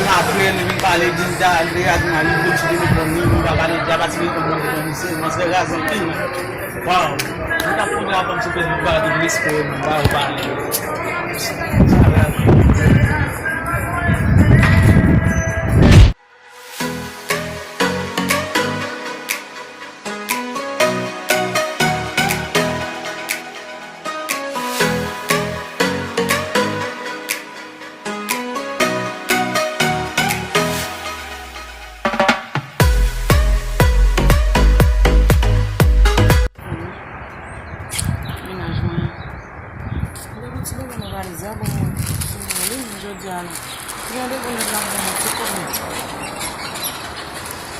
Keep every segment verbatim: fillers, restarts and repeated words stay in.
menm apre, li vin pale, di l ta, li te ka di m, li vin chite telefòn li, li pa pale, li pa pati telefòn mwen, telefòn misye, mwen se raze anpil. Waw, mwen t ap kontan aprann sou Facebook, pa tout respè, mwen ba ou pale. Mennaj mwen. Mwen te gon ti bonbon nan valiz la, bon, mwen sou mwen li, men jodi a la. Gen yon depo nèg la ban mwen ti kòb.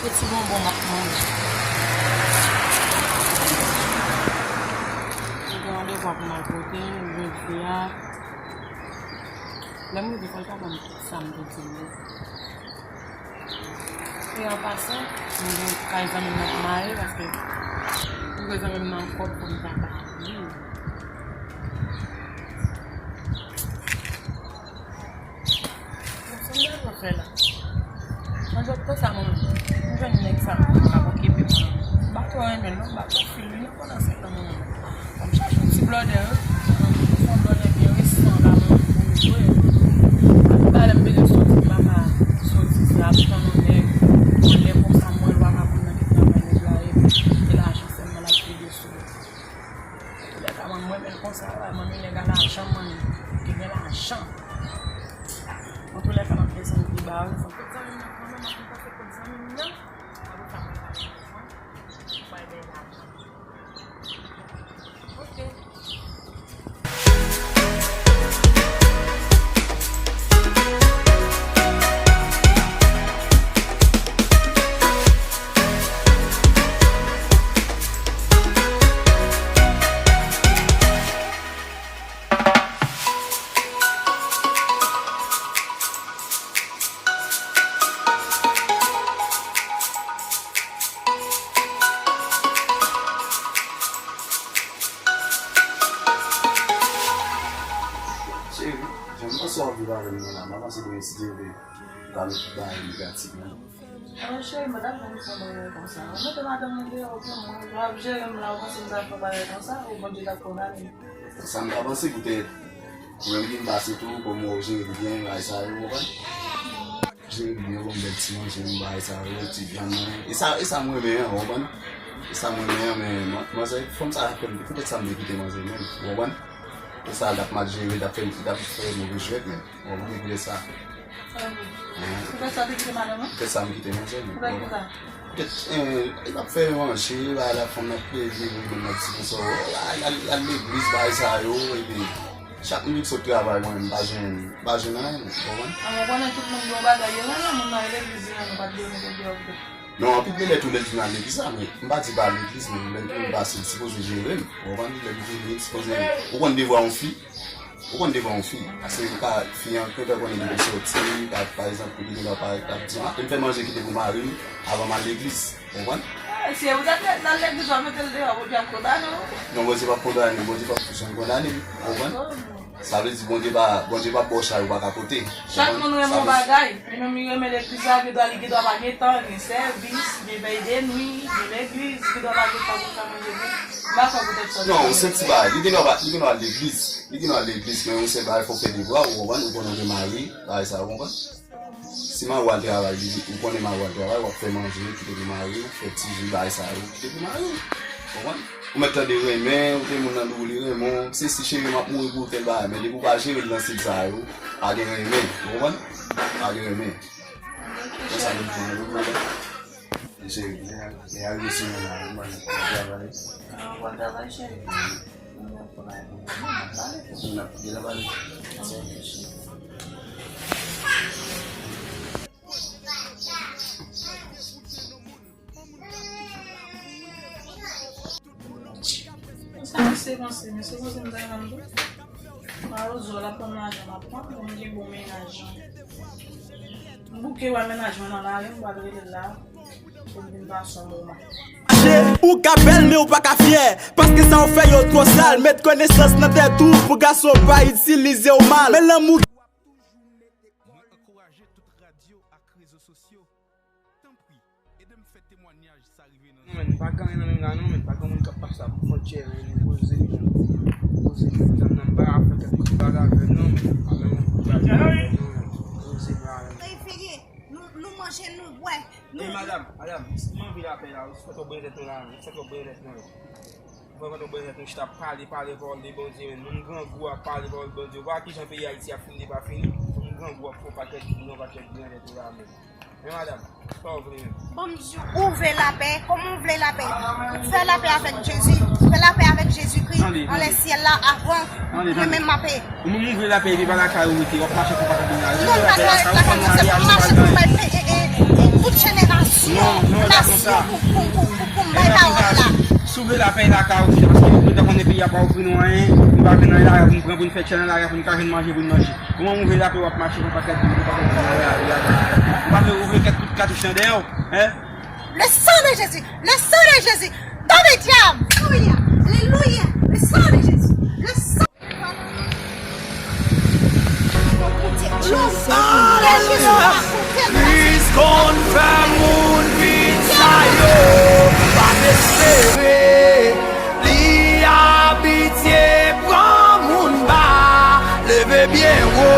Yon ti bonbon m ap manje. Mwen gen randevou pou m al pote, jodi a. Lè m rive, fò l ta ban m tout sa m te di l yo. E an pasan, mwen gen kay zanmi m nan pou m ale, paske m gen zanmi m nan kòb pou m ta ba li. Bon, sa m ta pral fè la? Nan jwèt tan sa, mwen, m jwenn nèg sa, mwen, k ap okipe mwen. M pa twò renmen l, non, m pa twò fil li, non, pandan se tan, mwen. Fò m chache yon ti blòdè, wi. Yon blòdè byen resan la, mwen, pou m jwe. Apre lè m bezwen soti, m pa ka soti, se ap tann yon nèg. Yon lè konsa, m wè l pa ka konn nan ki travay nèg la ye, e lajan sèlman l ap pede sou. Antoulèka, mwen, m renmen l konsa, wi, mwen, nèg a lajan, mwen, ki gen lajan. Antoulèka, m ap desann pi ba, wi. Kot zanmi m nan kanmenm, m ap pase kot zanmi m nan. Apre sa, mwen, pa gen mwen. Mwen, bay lajan. Ok. Cheri, jan m panse w ap viv avè m nan la, m a panse demen si Dye vle, m ta met tout bagay negatif nan. Alò, cheri, mwen t ap fè yon bagay konsa. Mwen mete madanm mwen deyò, ok, mwen, w ap jere m la, ou panse m ta fè yon bagay konsa, ou Bondye t ap kondane m? Sa m ta panse poutèt, ou menm ki m pase tou, kòm ou jere li byen, bagay sa yo, ou konprann? Jere li byen, ban m bèl ti manje, m bagay sa yo, ti vyann nan. E sa, e sa m renmen an, ou konprann? E sa m renmen an, men man-, manzè, fanm sa ap fè m, poutèt sa m te kite manzè menm, ou konprann? E sa l t ap mal jere, l t ap fè, l t ap fè move jwèt, men, ou konprann, poutèt sa. Poutèt sa w te kite madanm ou? Poutèt sa m kite manzè, men, ou konprann? Poutèt kisa? Poutèt, eh, e l ap fè manje, bagay la, fanm nan plede, li menm nan ti konsa, oh, al, al, al legliz, bagay sa yo, epi chak moun ki sot travay, mwen, m pa jwenn, m pa jwenn anyen, ou konprann? An, ou konnen tout moun gen yon bagay yo renmen, moun nan legliz yo renmen, pa t dwe mete deyò poutèt. Non, anpil de lè tou lè l di m al legliz la, men m pa di pa al legliz, men lè m pase, l sipoze jere m, ou konprann? Lè m vini, l sipoze, ou konn devwa yon fi, ou konn devwa yon fi, paske ou ka, fi an, kentan konnen li vin soti, pa, pa egzanp, li vin la, pa, pa di, ah, m fè manje kite pou mari m avan m al legliz, ou konprann? Ah, si e ou ta fè l al legliz, w ap mete l deyò, Bondye ap kondane w. Non, Bondye p ap kondane m, Bondye p ap janm kondane m, ou konprann? Sa vle di Bondye pa, Bondye p ap ba w sa ou pa ka pote. Chak moun renmen yon bagay. Li menm li renmen legliz la, gen dwa li gen dwa pa gen tan, gen sèvis, gen vèy de nwi, gen legliz, gen dwa pa gen tan pou fè manje pou. M pa kwè poutèt sa. Non, yon sèl ti bagay. Li gen dwa pa, li gen dwa al legliz. Li gen dwa al legliz, men yon sèl bagay, fò w fè devwa w, ou konprann? Ou konnen w gen mari, bagay sa, ou konprann? Si mari w al travay, li, ou konnen mari w al travay, w ap fè manje, kite pou mari w, fè ti ji, bagay sa yo, kite pou mari w. Konprann? Ou mèt tande renmen, ou te moun nan di w li renmen w, se si cheri m ap mouri pou tèl bagay, men depi w pa jere l nan stil sa yo, pa gen renmen, ou konprann? Pa gen renmen. Konsa nou di nou, ou konprann? Cheri, lè, lè a rive sou mwen la, ou konprann, w ap travay. Ah, w ap travay, cheri. N ap deja pale. Sa misye Panse, men se kote m ta rann tou. Mawozo, l ap pran lajan, m ap pran, mwen gen bon mennaj. M bouke wè mennaj mwen nan lari, m pral rele l la. Pou m vin pase yon moman. Ou ka bèl, men ou pa ka fyè. Paske sa w fè yo twò sal. Met konesans nan tèt ou pou gason pa itilize w mal. Men lanmou. Mwen ankouraje tout radyo ak rezo sosyo. Tanpri, ede m fè temwanyaj sa rive nan. Non, men, pa gen anyen nan men la, non, men, pa gen moun k ap pase ap fè chè, men, li poze, li poze, li zam nan, m pa ka fè kèk kout bagay avè l, non, men, pa gen moun k ap pase avè l, non, men, poze, men. Figi, nou, nou manje, nou bwè, nou. Ey, madanm, madanm, m anvi lapè la, ou fè twòp brezèt nou la, ou fè twòp brezèt nou. Ou fè twòp brezèt nou chita ap pale, pale pawòl de Bondye, men, moun grangou ap pale pawòl Bondye, ou pa wè kijan peyi Ayiti ap fin depafini, moun grangou ap fè yon pakèt, yon pakèt brezèt nou la, men. Men madanm, sa w vle menm? Ban m di w, ou vle lapè? Kòman w vle lapè? Fè lapè avèk Jezi. Fè lapè avèk Jezikri anlè syèl la avan mwen menm m ape. Ou menm ou vle lapè epi pa lakay ou rete, w ap mache pou pa konbine a. Non, m pa lakay mwen, se pou m mache pou m bay pe- e- e- e- tout jenerasyon nasyon pou pou pou pou pou m bay pawòl la. Si w vle lapè lakay ou rete, paske nou gentan konnen peyi a pa ofri nou anyen, nou pa jwenn anyen la, pou n pran pou n fè tchè nan lari a, pou n ka jwenn manje pou n manje. Kòman w vle lapè w ap mache pou pakèt moun, pou pakèt moun nan lari a? Ou pa vle ouvri kèk kout katouch nan dèyè w, hein? Le sang de Jésus! Le sang de Jésus! Dans le diable! Alléluia! Alléluia! Le sang de Jésus! Le sang. Kris konn fè moun vin sa yo pa t espere. Li abitye pran moun ba, leve byen wo.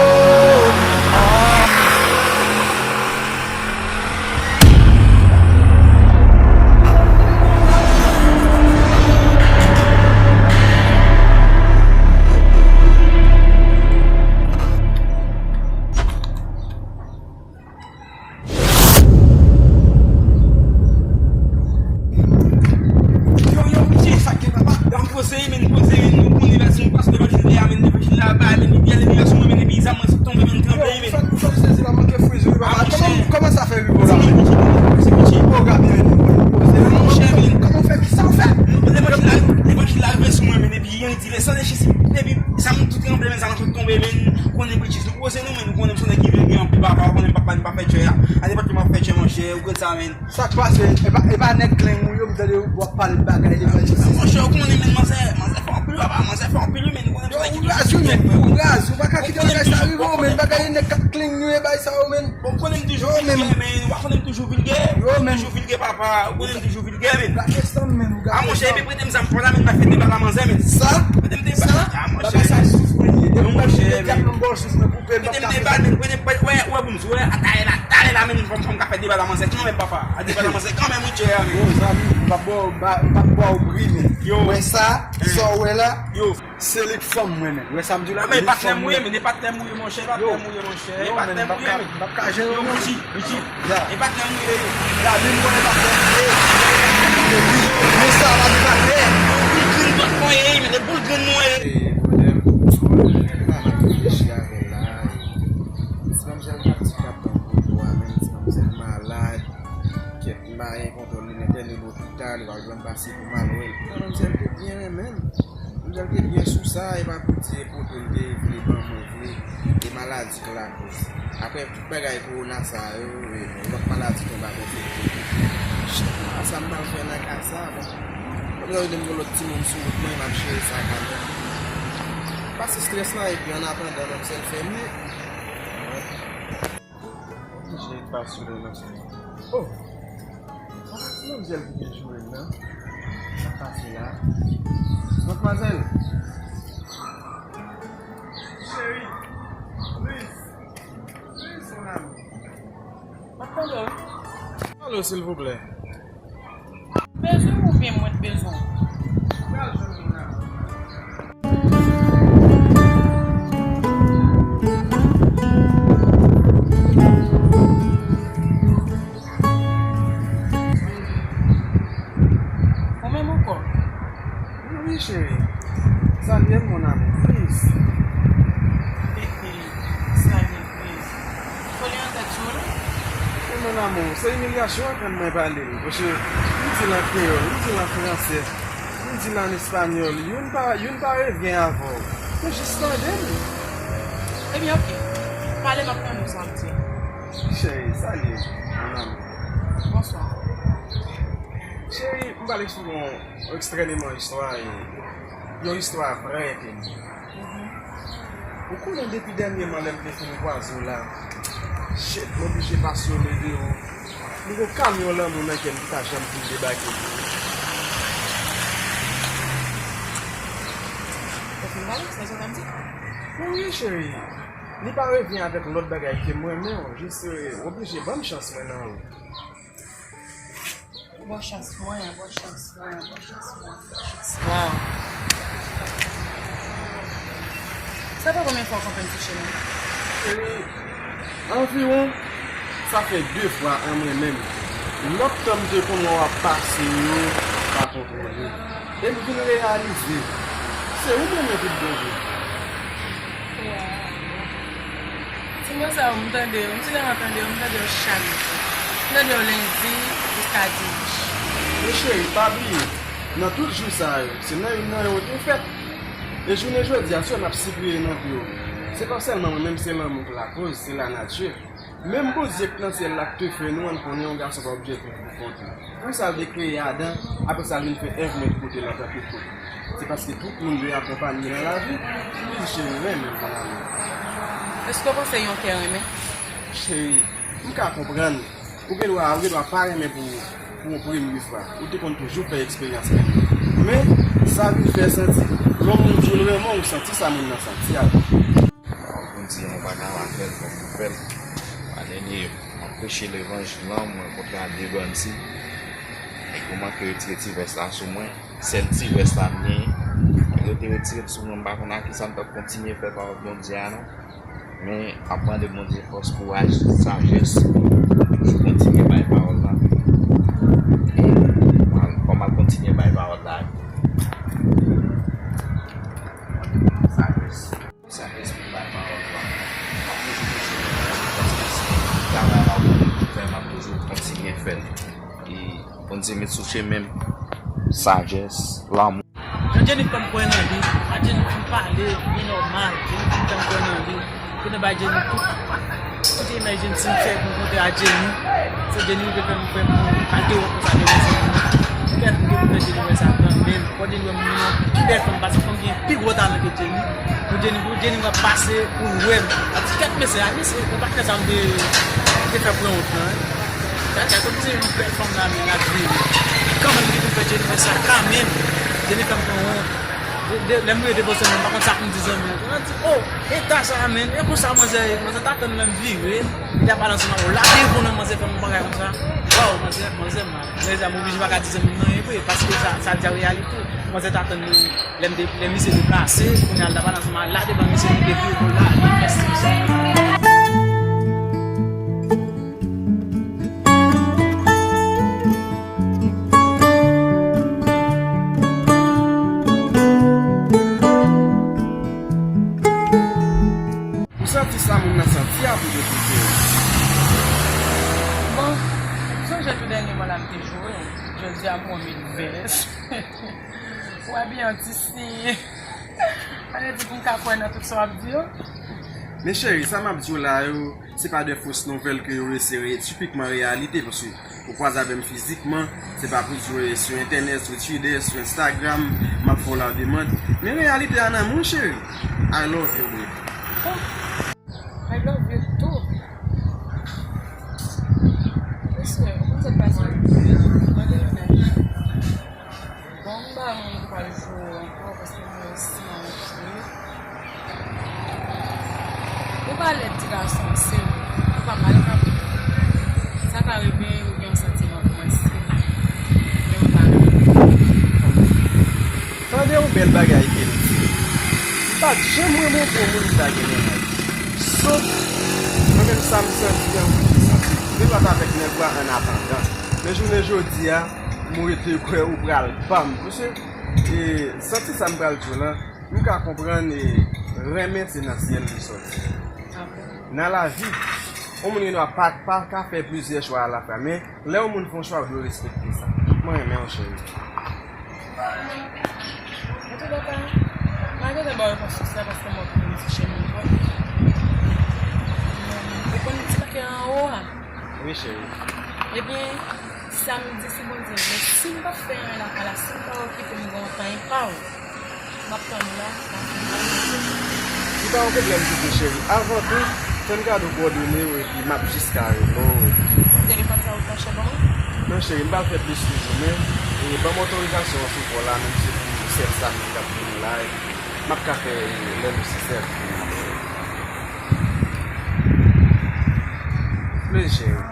Yo, yo, Bondye, sa k gen papa? Yo, poze, men, poze, men, nou konn levanjil, nou pastè levanjil la, men, levanjil la bay, men, li byen, li byen sou mwen, men, epi zam mwen sot tonbe, men, tranble, men. Ou fè, ou fè sezi la manke friz, wi, papa. Kòman, kòman sa fè rive la? Ti Bondye, ti Bondye. O, Gabriel, poze. Monchè, men. Kòman w fè, kisa w fè? Levanjil la, levanjil la rive sou mwen, men, epi yon di le sang de Jésus, epi zam tout tranble, men, zam tout tonbe, men, konnen Bridges, nou poze nou, men, nou konnen m se nèg ki vle gen anpil papa, ou konnen m pa, m pa fè tchè a. A nenpòt ki m ap fè tchè, monchè, ou konn sa, men. Sa k pase? E pa, e pa nèg Kling ou yo, m tande w ap pale bagay levanjil. Monchè, ou konnen, men, manzè, manzè fè anpil, papa, manzè fè anpil, men, ou konnen m se nèg ki vle gen anpil, men, ou pa ka kite bagay sa rive w, men, bagay nèg k ap Kling nou ye, bagay sa yo, men. Bon, ou konnen m toujou vilgè, men, ou pa konnen m toujou vilgè. Yo, men. Toujou vilgè, papa, ou konnen m toujou vilgè, men. Gade sa, men, ou gade sa. A, monchè, epi prete m zam fò la, men, m ap fè deba la manzè, men. Sa? Prete m deba. Sa? A, monchè. Bagay sa souf mwen ye. Depi m pa jwenn dyab nan gòj souf mwen koupe, m p ap ka fè sa. Prete m deba, men, prete m, wè, wè, wè, bon, wè, a talè la, talè la, men, fò m ka fè deba la manzè kanmenm, papa. A deba la manzè kanmenm, wi, chè, men. Yo, zanmi, m p ap ba w, m p ap ba w bri, men. Yo. Wè sa, sa w wè la? Yo. Se li k fanm mwen menm. Wè sa m di w la? Men e pa tèm ou ye, men e pa tèm ou ye, monchè, e pa tèm ou ye, monchè. E pa tèm ou ye, men. M p ap ka jere w non. Richie, Richie. E pa tèm ou ye. Gade m wè e pa tèm ou ye. Men sa la, men pa tèm. Boul grenn dwat mwen ye, men boul grenn mwen ye. Ti manmzèl pati k ap pran poto a, men ti manmzèl malad. Kèt, m pa gen kontwòl li, l entène lopital, li pa janm pase pou m al wè l. Manzè l te byen renmen m. Manzè l te byen sou sa, e pa pou ti poto l te vle ban mwen vre, e maladi k lakoz. Apre tout bagay kowona sa yo, e, lòt maladi tonbe ak enfekte. Shit, sa m pral fè nan ka sa, bon. Manzè l di m gon lòt timoun sou wout mwen, m ap jere sa kanmenm. Pase estrès la, epi annatandan, manzè l fè m ye. Ki jan l pa sou nan sa? Oh! Papa ti manmzèl ki te joure m nan. Sa k pase la? Madmwazèl! Cheri! Louis! Louis, mon amour! M ap tande w. Alo, silvouplè. Bezwen m oubyen mwen t bezwen w? Ou menm ankò? Wi, cheri. Salye m, mon amour, please. Salye, please. Kole yon tèt sou ou. E mon amour, se imilyasyon an k rann mwen pale l, paske m di l an kreyòl, m di l an fransè. M di l an espanyòl, youn pa, youn pa revyen avè w. Men jis tande m. Ebyen, oke. Pale, m ap tande w sa w ap di. Cheri, salye, mon amour. Bonswa. Cheri, m pral eksplike w yon ekstrèmeman istwa, e, yon istwa vrè ke m. Ou konnen depi dènyèman lè m te fin kwaze w la, shit, m oblije pase w ede w. M gon kamyon lanmou nan kè m ki pa janm fin debake pou ou. Ou fin pale, se sa w ap di? Wi, cheri. Li pa revyen avèk lòt bagay ke m renmen w. Jis, e, w oblije ban m chans mwen nan ou. Bon chans mwen, bon chans mwen, bon chans mwen, bon chans mwen. Sa fè konbyen fwa w konprann touche mwen? E, anviwon, sa fè de fwa an mwen menm. Lòt tan m te konn wè w ap pase yo, pa kontwole. E m vin reyalize, se ou m renmen tout bon vre. Ti mo sa yo, m tande yo, m ti lè m ap tande yo, m tande yo chak jou. M tande yo lendi jiska dimanch. Men cheri, pa bliye, nan tout jou sa yo, se nan youn nan yo ou te fèt. E jounen jodi a, si w wè m ap sipliye nan pye w, se pa sèlman mwen menm, se lanmou k lakoz, se lanati. Menm Bondye k nan syèl la k te fè nou, ann konnen yon gason pa objektif pou kont li. Pou sa l te kreye Adan, apre sa l vin fè Èv met kote l antanke kot. Se paske tout moun dwe akonpanye nan lavi. Wi, cheri, renmen, mon amour. Èske w panse yon kè renmen? Cheri, m ka konprann. Ou gen dwa, ou gen dwa pa renmen pou, pou yon premye fwa. Ou te konn toujou fè eksperyans renmen. Men, sa vin fè santi, lè yon moun di w l renmen w, ou santi sa moun nan santi avè w. Ou di yon bagay, w ap fè l, fòk ou fè l. Aneni, m ap preche levanjil lan, mwen kontre a de bandi. Nèg yo manke retire ti vès la sou mwen. Sèl ti vès la m genyen. Nèg yo te retire l sou mwen, m pa konn a kisa m t ap kontinye fè pawòl Bondye a non. Men, m ap mande Bondye fòs, kouraj, sajès, pou m toujou kontinye bay pawòl la. E, fò m al kontinye bay pawòl la. Mande Bondye sajès. Sa respè bay pawòl la. M ap toujou preche levanjil paske se travay la ou konnen pou fè, m ap toujou kontinye fè l. E Bondye met sou chemen m sajès, lanmou. Jan Jenny fè m kwè nan li, jan Jenny fin pale, li nòmal, Jenny fin fè m kwè nan li. Konnen bay Jenny tout, tout imaj Jenny si m fè kontre a Jenny. Se Jenny ki te fè m kwè pou al te wè konsa devan se mwen. Kèt m te fè Jenny wè sa kanmenm. Fò Jenny wè m yon pi bèl fanm, paske fanm gen pi gwo talan ke Jenny. Pou Jenny, pou Jenny wè pase pou l wè m. Ap di, "Kèt mesye a, mesye, ou pa kwè sa m te, te fè pran wont lan, wi." Kèt, kèt, kote se yon bèl fanm la, men l ap vini. Kanmenm, li te fè Jenny wè sa kanmenm. Jenny fè m pran wont. De, de, lè m rete poze m, m pa konn sa pou m di zanmi an. Mwen di, "Oh, eta sa a, men, e konsa manzè ye?" Manzè ta tann lè m vire. Li ta pale ansanm avè w. Lage pou nan manzè fè m bagay konsa. Waw, manzè, manzè mal. Mezanmi, m oblije pa ka di zanmi m nan anyen vre, paske sa, sa di a reyalite. Manzè ta tann lè m de-, lè misye deplase, kounye a l ta pale ansanm a la devan misye, li depi pou la, li fè sa. Ou santi sa moun nan santi a pou de kote. Bon, m sonje tou dènyèman la m te jwe. Jodi a m wè m met vès. Ou abiye an ti siy. Sa vle di pou m ka kwè nan tout sa w ap di yo. Men cheri, sa m ap di w la yo, se pa de fos nouvèl ke yo ye, se re-, tipikman reyalite, paske ou kwaze avè m fizikman, se pa pou di w ye sou entènèt, sou Twitter, sou Instagram, m ap fè w la demann. Men reyalite a nan men w, cheri. I love you, bro. Oh, I love you too. Mesye, ou konn sa k pase? Mande yon nèg. Bon, m pa wè moun ki pral jwe ankò, paske m wè san an tou. Ou pa lèd ti gason, se ou pa mal frape. Sa ka rive ou gen yon santiman pou mwen, se men ou pa renmen. Tande yon bèl bagay ke m di. M pa t janm renmen yon moun ki pa gen mennaj. Sof mwen menm sa m santi an, m santi. M pa t avèk nèg la an atandan. Men jounen jodi a, m rete kwè ou pral ban m. Mesye, e, santi sa m pral di w lan, m ka konprann, e, renmen se nan syèl li sòti. Nan lavi, yon moun gen dwa pa, pa ka fè plizyè chwa alafwa, men lè yon moun fè yon chwa, ou dwe respekte sa. Mwen renmen w, cheri. Antouka, m a gentan ba w repons sou sa paske m wè w konn ti chèn mwen twòp. Ou konn ti pakè anwo a? Wi, cheri. Ebyen, samdi, si Bondye vle, si m pa fè anyen lakay la, si m pa okipe m, gen yon tan epa w. M ap tann ou la, m ap vin. Li pa yon pwoblèm, Titi cheri. Avan tou, fè m kado kowòdone w epi m ap jis ka rele w. Telefòn sa ou ta chè ban mwen? Non, cheri, m pral fè plis toujou, men, e, ban m otorizasyon an sou kò la, menm si pou sèl sa ki t ap vini la, epi m ap ka fè lè nesesè pou vin apre. Plezi, cheri.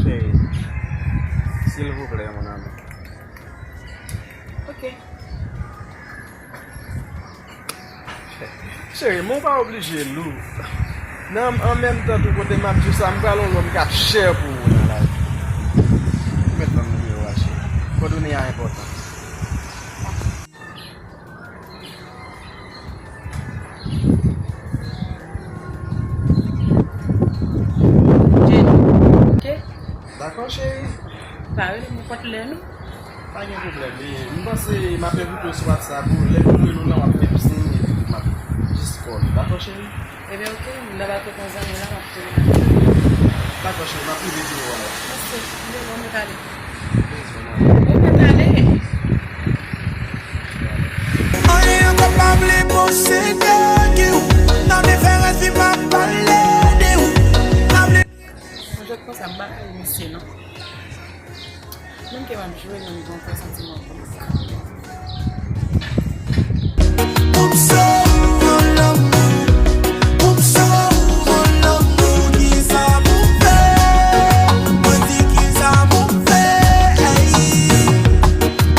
Cheri, silvouplè, mon amour. Ok. Cheri, men w pa oblije lou. Nan, an menm tan tou, kote m ap di w sa, m pral yon lòm k ap chè pou ou nan lavi. Ou mèt ban m nimewo a, cheri. Kowòdone a enpòtan. Jenny, ok? Dakò, cheri. Pa rele m nenpòt lè, non. Pa gen pwoblèm. E, m panse m ap envite w sou WhatsApp ou. Lè m rele w la, w ap fè m siy, epi m ap jis call ou. Dakò, cheri? Ebyen, ok. M nan bato konzan, men la, m ap fè. Dakò, cheri. M ap rive biro a la. Mèsi. M devan, m mèt ale. Ou mèt ale. Anyen ankò pa vle posede w. Nan diferans vi m ap pale de w. Pa vle. Yon jwèt konsa, m pa ka misye, non. Menm ke m ap jwe, men m gen yon presantiman konsa. Pou m sove lanmou, pou m sove lanmou, kisa pou m fè? Mwen di kisa pou m fè? Ey.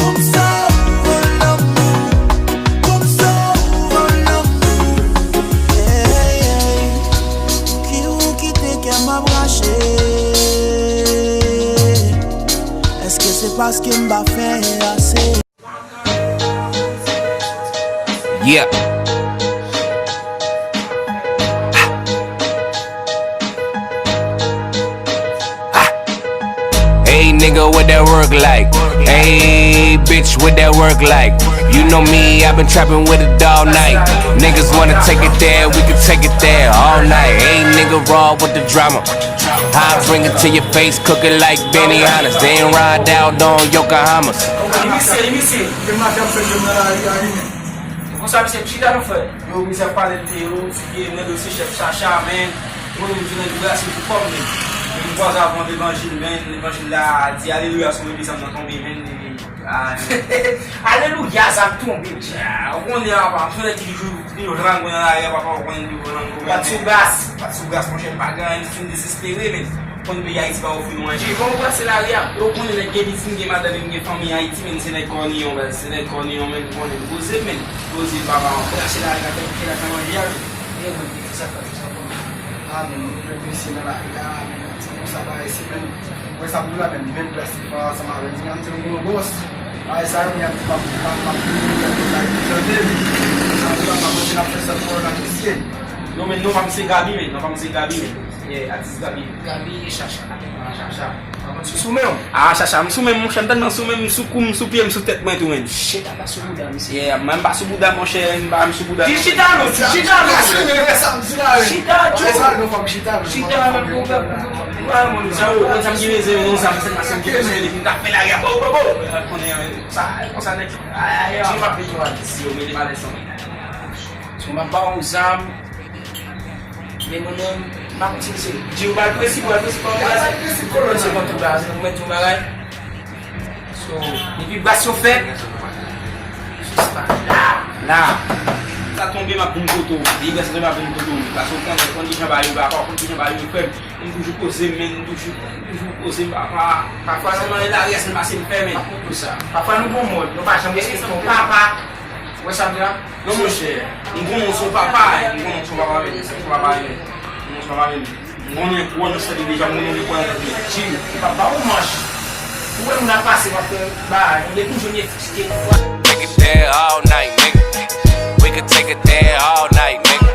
Pou m sove lanmou, pou m sove lanmou, ey, ey. Ki ou kite kè m ap rache? Èske se paske m pa fè ase? Yeah. Hey nigga, what that work like? Hey bitch, what that work like? You know me, I've been trapping with it all night. Niggas wanna take it there, we can take it there all night. Hey nigga, raw with the drama. I bring it to your face, cook it like Benihana. Then ride out on Yokohamas. Li misye, li misye. Gen maten ap fè jèm nan lari a, wi, men. Konsa, misye, chita non, frè. Yo, misye ap pale de yo, si gen nèg yo se chèf Chacha, men. Mwen menm, jounen di brase pou kò m, men. Men m kwaze avè yon levanjil, men. Levanjil la di, alelouya, sou legliz sa m nan tonbe, men. Ah, alelouya, zam tonbe. Ah, ou konnen, papa, m se nèg ki toujou viv rango nan lari a, papa, ou konnen viv rango. Bat sou bras. Bat sou bras, monchè, m pa gen anyen, m fin dezespere, men. Konn peyi Ayiti pa ofri nou anyen. Bon, ou pase lari a. Ou konnen nèg gen pitit, m gen madanm, m gen fanmi Ayiti, men, se nèg kòniyon, baz, se nèg kòniyon, men, ou konnen m poze, men, poze, papa, m pase lari a, fè, fè la ka manje a, men. Amen. Mwen jwenn mesye nan lari a, amen. Ti moun sa pa resi, men. Mwen sa m di w la, men. Men plas li pran ansanm avè m. Ti moun gen yon bòs. Ay, sa yo, men, m ap, m ap, m ap, m ap chante, men. Sa m di w la, m ap fè sòt pawòl ak mesye. Non, men non pa m se Gaby, men. Non pa m se Gaby, men. Yeah, atis Gaby. Gaby e Chacha. Ah, Chacha. Ou sou men w? Ah, Chacha, m sou men m, monchè, m tèlman sou men m, m sou kou m, m sou pye m, m sou tèt mwen tou, men. Shit, apa sou bouda, mesye? Yeah, mwen m pa sou bouda, monchè, m pa m sou bouda. Di chita non, chita non. Chita, chita, chita, chita, non, fòk chita, non. Chita, non, pou, pou, pou, pou, pou, pou, sa yo, konn sa m gen bezwen, non, sa m, sa m, sa m gen bezwen, depi m t ap fè lari a, bo, bo, bo. Konnen, sa, konsa nèg, ay, ay, ay, m ap vin yon atis, yo, mete m alèz san. So, m ap ba w zam. Men mwen menm, m pa konn si se di yo ba l prensip, ba l prensip, ba l prensip. Ba l prensip, kolonèl. Se konn tout bagay, mwen di yon bagay. So, depi bas yo fèt, jis pa la. La. Sa tonbe, m ap vin kote w. Depi bas sa tonbe, m ap vin kote w. Paske w konnen, w konn kijan bagay yo, papa, w konn kijan bagay yo, frè m. M toujou poze m, men m toujou, m toujou poze m, papa. Pafwa, nan lari a, se l pase m fè, men. Pafwa, nou gon mòd, nou pa janm respekte yon papa. Ou wè sa m di la? Non, monchè, m konnen w se yon papa, m konnen w se yon papa, men, se yon papa, men. M konnen w se yon papa, men. M konnen kwè nan sèvi deja, m konnen w kwè nan tèt, men. Chill. Papa, ou manch. Ou wè moun ap pase, w ap fè bagay, ou depi w jwenn Take it there all night, nigga. We could take it there all night, nigga.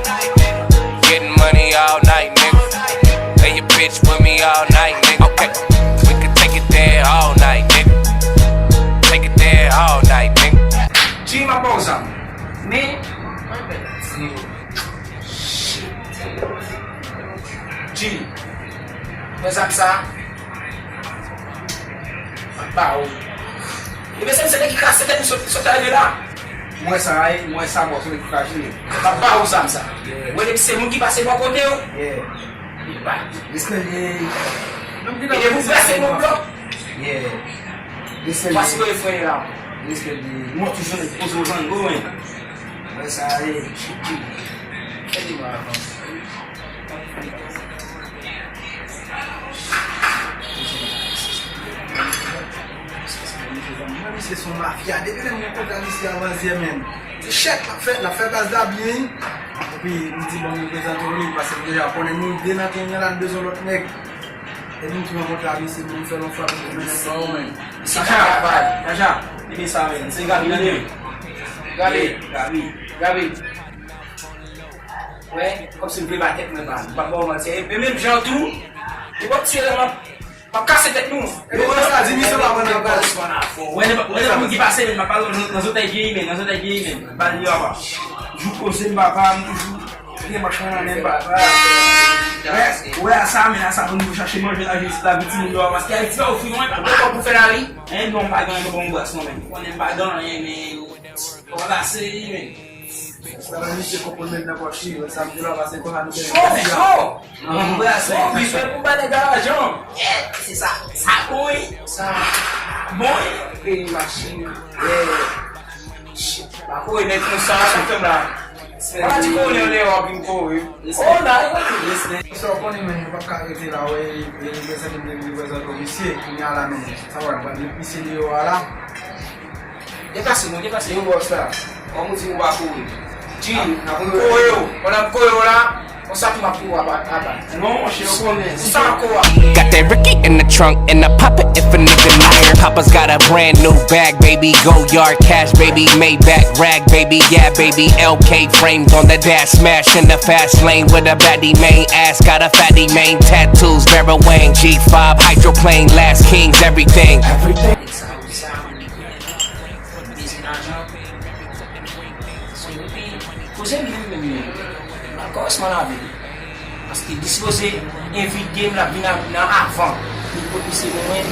Getting money all night, nigga. And your bitch with me all night, nigga. Okay, we could take it there all G, m ap ba w zam. Men, mwen pè. Shit. G, men zam sa, m ap ba w. Ebyen, se misye ki kase tèt m sot, sot rive la. Mwen sa, ey, mwen sa, bòs, mwen ki krache li. M ap ba w zam sa. Yeah. Wè, depi se moun ki pase bò kote w. Yeah. Li pa. Respè li. E depi w brase moun blòk. Yeah. Respè li. Pase w fè la. Respè li. Mwen toujou nèg poze w zango, men. Mwen sa, ey, chiki. Fè di mwen avan. Mwen, misye se yon mafya. Depi lè m rankontre misye avan yè, menm. Se chèk l ap fè, l ap fè baz la byen. Epi, m di, bon, m prezante w li, paske m deja konnen nou de nan gang nan la, n bezwen lòt nèg. Epi, m tou rankontre misye, bon, m fè l yon fwa, m mennen l ba w, men. Chacha, chacha, li gen sa, men. Se Gaby, tande, men. Gaby, Gaby, Gaby. Wè, kòmsi m vle ba tèt mwen mal. M p ap ba w manti. E menm jan tou, li p ap tiye la, m ap, m ap kase tèt nou. E menm jan sa, di misye pa pran nan baz. Wè, nenpòt, wè, nenpòt moun ki pase, men m ap pale nan, nan zòtèy vye imèn, nan zòtèy vye imèn. Ba li yo apa. Jou koze m papa, m toujou gen manch mwen nan men m papa. Wè, wè, a sa, men a sa, pou nou chache manje, la, jis la, vit timoun yo, paske Ayiti pa ofri mwen, pa gen kòb pou fè lari. Hein, non, m pa gen anyen, m pa gen bras, non, men. Konnen m pa gen anyen, men yo, yo pase, men. Sa va misye konprann menm nan pòch li, sa m di la pase konsa nou te. Cho, cho! Anbrase. Bon, bizwen pou ba nèg la lajan. Yeah, se sa. Sa bon, wi. Sa bon, wi. Peyi machin. Yeah. Shit. Pa kore nèg konsa, sa fè m la. An di konnen lè w ap vin kore. Oh, la, e pa tou. Sa w konnen, men, yo p ap ka rete la, wè, e, e, e, prezante m, prezante w, misye, kounye a la, men, sa w wè, misye deyò a la. Deplase non, deplase. Yo bòs la. Kòm ou di ou pa kouri. Di, n ap kore yo. Pandan m kore yo la, konsa tou m ap kore aba, aba. Non, monchè, yo konnen. Sa kore. Got that Ricky in the trunk and I pop it if a nigga near. Papa's got a brand new bag, baby, go yard cash, baby, Maybach rag, baby, yeah, baby, L K frames on the dash, smash in the fast lane with a baddie main ass, got a fatty main tattoos, barrel wang, G five hydroplane, last kings, everything. Everything. Sa, wi, sa, wi. Fò n bezwen lajan. So, epi, koze m menm, menm, menm. Nan kòmansman lavi l. Paske li sipoze envite m, l ap vin a, nan avan. Li pot misye pou mwen.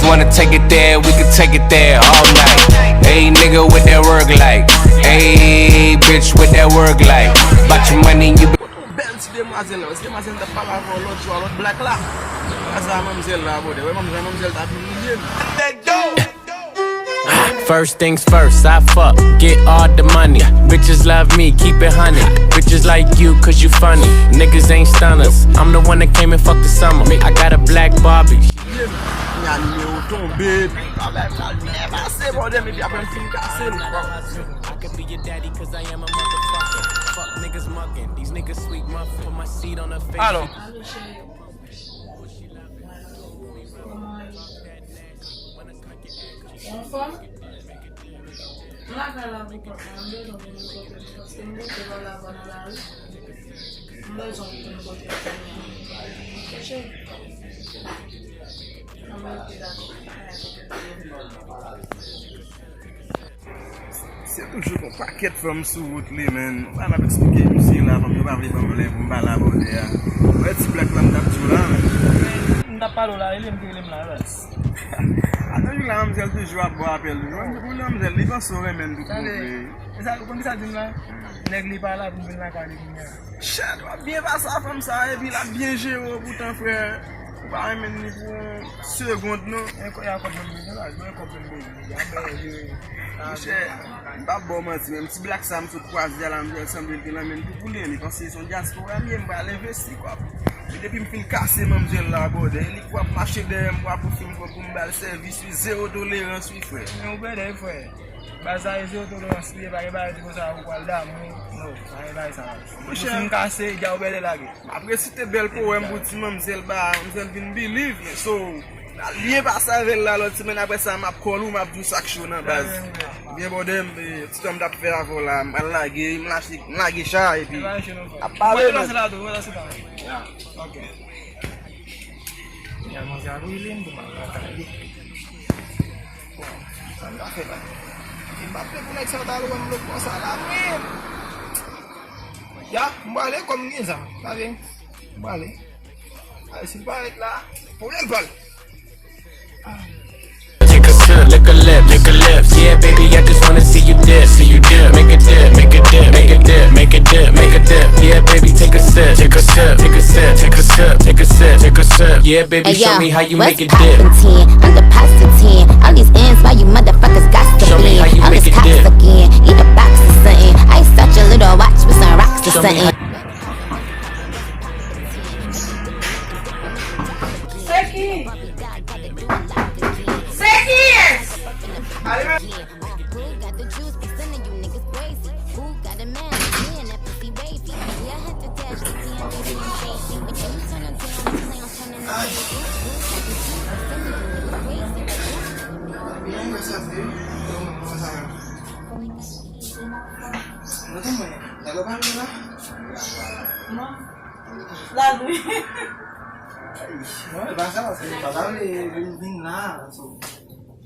Wanna take it there, we could take it there all night. Hey, nigga, what that work like? Hey, bitch, what that work like? Bout your money, you. Yon bèl ti demwazèl la. Ti demwazèl la t ap pale avè w lòt jou a, lòt blak la. Sa manmzèl la, brother. Wè manmzèl, manmzèl ta vin limye m. First things first, I fuck, get all the money. Bitches love me, keep it hundred. Bitches like you, cause you funny. Niggas ain't stunners. I'm the one that came and fucked the summer. I got a black Barbie. Kounye a nimewo tonbe. Pase bòdè, epi apre m fin kase l. I could be your daddy cause I am a motherfucker. Fuck niggas mugging, these niggas sweet muffin. Put my seed on her face. Alo. Alo, cheri. Kòman w ye? Ou anfòm? M lakay la pou kont mwen, m bezwen pou nou kote m, paske m boute lè w la nan lari. M bezwen pou nou kote m. Ok, cheri. Anben, ok, dakò. Se toujou gon pakèt fanm sou wout li, menn. Ou pa n ap eksplike misye la, fanm yo pa vle ban m lè pou m pale a bòdè a. Wè ti blak la m t ap di w la, menn. M t ap pale w la, rele m ki rele m la, baz. Atann jou la, manmzèl toujou ap ba w apèl. Ou di pou manmzèl, li panse w renmen l tou pwouve. E sa, ou konn kisa di m la? Nèg li pa la pou m vin lakay li kounye a. Chat, w ap byen pase a fanm sa, epi l ap byen jere w poutan, frè. Ou pa renmen li pou yon segond, non. E kò, e a kòb mwen bezwen la, mwen kòb mwen bezwen. Monchè, m p ap ba w manti, menm ti blak sa m sot kwaze a la, m sanble l gen nan men l tou pou li, li panse se yon dyaspora m ye, m pral envesti kòb. E depi m fin kase manmzèl la, brother, e li k ap mache dèyè m, pou ap ofri m kòb pou m ba l sèvis, wi, zewo tolerans, wi, frè. Men ou pèdi, frè. Baz sa e zewo tolerans li ye, pa gen bagay di konsa ou pral damou. No, pa gen bagay sa. Monchè. Ou fin kase, dja ou bèlè lage. M ap resite bèl powèm pou ti manmzèl ba, manmzèl vin believe, men so, l al byen pase avè l la lòt semèn, apre sa m ap call ou, m ap di w sa k cho nan baz. Byen bòdè m, e, ti tan m t ap fè avè w la, m pral lage, m lage, m lage cha, epi ap pale, man. Ya. Ok. Ya, manzè ap rele m pou m al lakay li. Bon, sa m ka fè la? M pa vle pou nèg sa ta al wè m lòt bò sa la menm. Ya, m prale kòm m gen zam. Sa vle, m prale. Ay, si l pa ret la, pwoblèm pa l. Take a sip, lick a lip, lick a lips. Yeah, baby, I just wanna see you dip, see you dip. Make a dip, make a dip, make a dip, make a dip, make a dip. Yeah, baby, take a sip, take a sip, take a sip, take a sip, take a sip, take a sip. Yeah, baby, show me how you make it dip. Poppin' ten, I'm the pasta ten. All these ends, why you motherfuckers got to be? I'm just cops again. Eat a box or something. Ice out your little watch with some rocks or something. Se ki? Se kiyès? Mwen tou mwen, nèg yo pa vle la. Non. La wi. Non, e pa sa, paske m pa ta vle pou l vin la. So,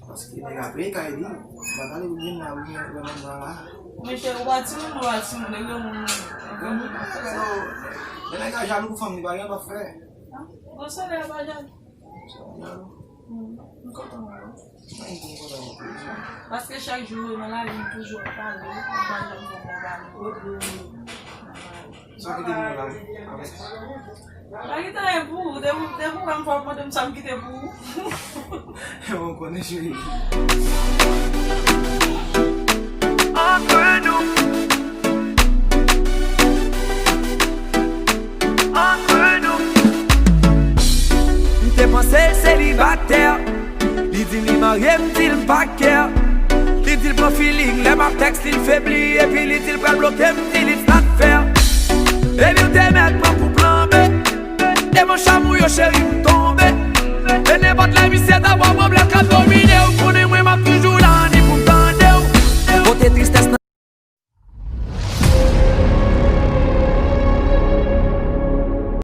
paske nèg ap rele kay li. M pa ta vle pou l vin la, pou l vin wè manman la. Mesye, ou pa timoun, ou pa timoun, e granmoun ou ye. So, lè nèg la jalou pou fanm li, pa gen anyen l ap fè. Gon solèy pa jalou. So, jalou. M kontan wè w. Mwen tou m kontan wè w. Paske chak jou nan lavi m toujou ap pale, m pa janm fè m pale. Sa w kite m la avèk. Pa kite anyen pou ou, depi depi w wè m fò w mande m sa m kite pou ou. Ou konnen cheri. Entre nous. Entre nous. M te panse l selibatè. Li di m li marye, m di l m pa kè. Li di l pran feeling, lè m ap tèks li l febli. Epi li di l pral bloke m, m di l it's not fair. Epi w te mèt pran pou plan B. Devan chanm ou yo cheri m tonbe. E nenpòt lè misye ta ba w pwoblèm.